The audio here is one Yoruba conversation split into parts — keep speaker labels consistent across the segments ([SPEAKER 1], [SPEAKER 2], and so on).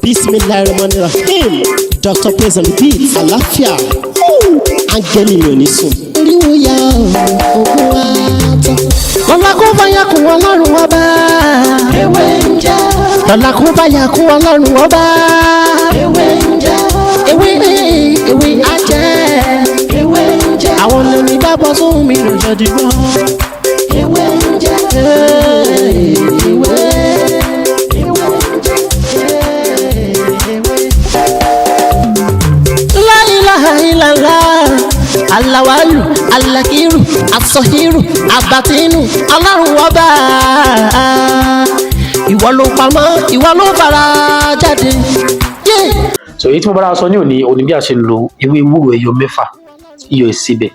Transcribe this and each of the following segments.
[SPEAKER 1] Bismillahir Rahmanir Rahim. Dr. Praise on the beat. Àlàáfíà. Áńgẹ́lì mi ò ní sùn. Oríwo ya ògùn wa tán. Lọ́la kó bá yà kún Ọlọ́run Ọba.
[SPEAKER 2] Ewé ń jẹ́.
[SPEAKER 1] Lọ́la kó bá yà kún Ọlọ́run Ọba.
[SPEAKER 2] Ewé ń jẹ́.
[SPEAKER 1] Ewé ewé á jẹ́.
[SPEAKER 2] Ewé ń jẹ́.
[SPEAKER 1] Àwọn lórí bá bọ́ sóhun mi lò jọ dìgbọ́.
[SPEAKER 2] Ewé ń jẹ́.
[SPEAKER 1] Ewé.
[SPEAKER 2] Ewé ń jẹ́. Ewé.
[SPEAKER 1] La ilaha illallah. Alawalu, alakiru, asọhiru, abatinu, Ọlọ́run Ọba. Ìwọ ló pamọ́, ìwọ ló fara jáde. Yeah.
[SPEAKER 3] So èyí tí mo bára sọ ní òní òní, bí a ṣe lo ewé ewúro ẹyọ 6, iyọ̀ ìsebẹ̀,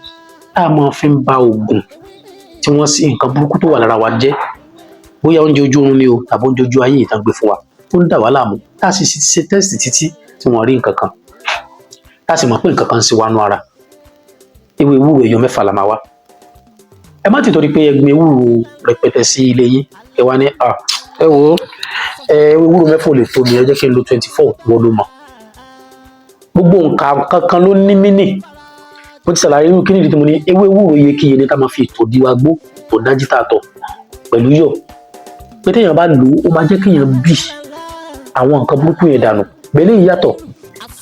[SPEAKER 3] tá a máa fi ń ba oògùn tí wọ́n sí nǹkan burúkú tó wà lára wa jẹ́, bóyá oúnjẹ ojú oorun ni o tàbí oúnjẹ ojú ayé ìtàn gbé fún wa tó ń dà wá láàmú, tá a sì ṣe test títí tí wọ́n rí nǹkan kan, tá a sì mọ̀ pé nǹkan kan ń ṣe wá nú ara. Ewé ewúro ẹyọ 6 la máa wá. Ẹ má ti torí pé ẹ gbin ewúro rẹpẹtẹ sí ilé yín, ẹ wá ní, "À, ẹ wo, ẹ ewé ewúro 6 ò lè tó mi, ẹ jẹ́ kí n lo 24." Wọ́n ló mọ̀, gbogbo nǹkan kankan ló ní mínì. Mo ti ṣàlàyé irú kíni ìdí tí mo ní ewé ewúro iyekíye ní ká máa fi ìtò di wa gbó tó dájú tá a tọ̀ pẹ̀lú yọ̀, pé téèyàn bá lò ó, ó máa jẹ́ kéèyàn bì àwọn nǹkan burúkú yẹn dànù. Bẹ́ẹ̀ yìí yàtọ̀.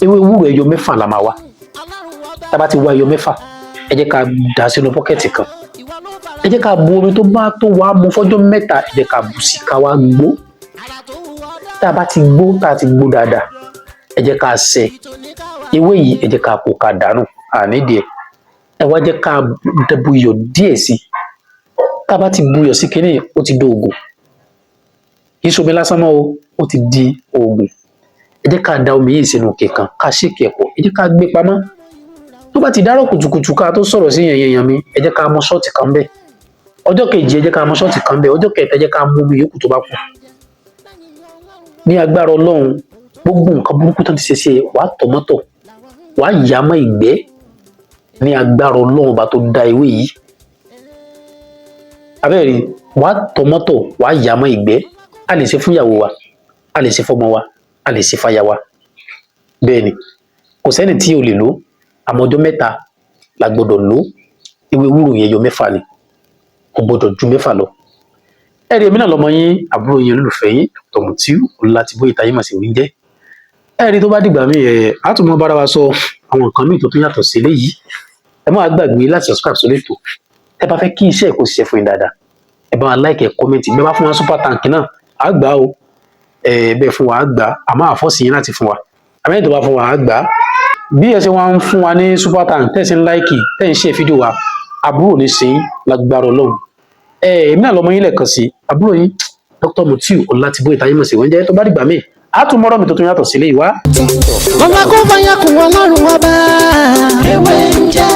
[SPEAKER 3] Ewé ewúro ẹyọ 6 la máa wá. Tá a bá ti wá ẹyọ 6, ẹ jẹ́ ká dà sínú bucket kan. Ẹ jẹ́ ká bu omi tó bá tó wàá mu fọ́jọ́ 3, ẹ jẹ́ ká bù sí, ká wá gbó. Tá a bá ti gbó, tá a ti gbó dáadáa, ẹ jẹ́ ká ṣe ewé yìí, ẹ jẹ́ ká kó ká dànù, ànídìí ẹ̀. Ẹ wá jẹ́ ká bu iyọ̀ díẹ̀ sí i. Tá a bá ti bu iyọ̀ sí kinní, ó ti do oògùn. Kì í ṣomi lásán mọ́ o, ó ti di oògùn. Ẹ jẹ́ ká da omi yìí sínú òkè kan, ká shake ẹ̀ pọ̀. Ẹ jẹ́ ká gbé pamọ́. Tó bá ti dárọ̀ kùtùkùtù, ká tó sọ̀rọ̀ sí yẹn yẹn mi, ẹ jẹ́ ká mú shot kan bẹ́ẹ̀. Ọjọ́ kejì, ẹ jẹ́ ká mú shot kan bẹ́ẹ̀. Ọjọ́ kẹta, ẹ jẹ́ ká mú omi yòókù tó bá kù. Ní agbára Ọlọ́run, gbogbo nǹkan burúkú tó ti ṣe sí ẹ, wàá tọ̀ mọ́tọ̀, wàá yà mọ́ ìgbẹ́, ní agbára Ọlọ́run Ọba tó dá ewé yìí. Abẹ́rẹ́, wàá tọ̀ mọ́tọ̀, wàá yà mọ́ ìgbẹ́. A lè ṣe fún ìyàwó wa, a lè ṣe fọ́mọ wa, a lè ṣe fáya wa. Bẹ́ẹ̀ ni, kò sẹ́ni tí o lè lò, àmọ́ ọjọ́ 3 la gbọ́dọ̀ lò. Ewé ewúro yẹn, yọ 6 ni, kò gbọ́dọ̀ ju 6 lọ. Ẹ̀rí èmi náà lọmọ yín, àbúrò yín, olólùfẹ́ yín, Dr. Mutiu Ọlátìbóyè táyé màsí wí jẹ́. Ẹ̀rí tó bá dìgbà míì, ẹ̀ á tún mọ bára wa sọ àwọn nǹkan míì tó tún yàtọ̀ sí eléyìí. Ẹ má gbàgbé láti subscribe sórí ètò. Ẹ bá fẹ́ kí iṣẹ́ kó ṣiṣẹ́ fún yín dáadáa, ẹ bá wa like, ẹ comment. Bẹ́ẹ̀ bá fún wa super thank náà, á gbà ó. Ẹ bẹ́ẹ̀ fún wa, á gbà á, àmọ́ àfọ́sí yín láti fún wa. Àmọ́ tó bá fún wa, á gbà á. Bí ẹ ṣe wá ń fún wa ní super thank, tẹ́ ẹ ṣe ń like, tẹ́ ẹ ń ṣe fídíò wa, àbúrò ní sí lágbára Ọlọ́run. Ẹ èmi náà lọmọ yín lẹ́ẹ̀kan sí, àbúrò yín, Dr. Mutiu Ọlátìbóyè táyé mọ̀ sí wọ́n jẹ́. Tó bá dìgbà míì, á tún mọ́rọ́ mi tó tún yàtọ̀ sílé ìwá.
[SPEAKER 1] Lọ́la kó bá yà kún Ọlọ́run Ọba.
[SPEAKER 2] Ewé ń jẹ́.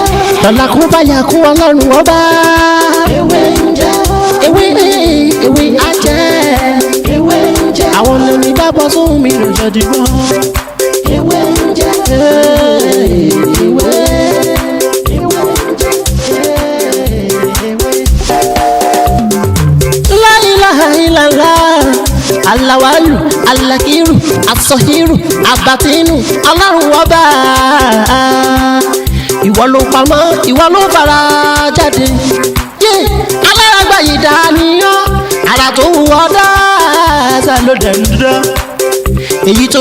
[SPEAKER 1] Lọ́la kó bá yà kún Ọlọ́run Ọba.
[SPEAKER 2] Ewé ń jẹ́.
[SPEAKER 1] Ewé ewé á jẹ́.
[SPEAKER 2] Ewé ń jẹ́.
[SPEAKER 1] Àwọn lórí bá bọ́ sóhun mi lò jọ dìgbọ́.
[SPEAKER 2] Ewé ń jẹ́.
[SPEAKER 1] Ewé.
[SPEAKER 2] Ewé ń jẹ́. Ewé.
[SPEAKER 1] La ilaha illallah. Alawalu, alakiru, asọhiru, abatinu, Ọlọ́run Ọba. Ìwọ ló pamọ́, ìwọ ló fara jáde. Yé, alárágbá yìí dániyàn, àrà tó wù ọ́ dáa, ló dẹ̀ ń dán. Èyí tó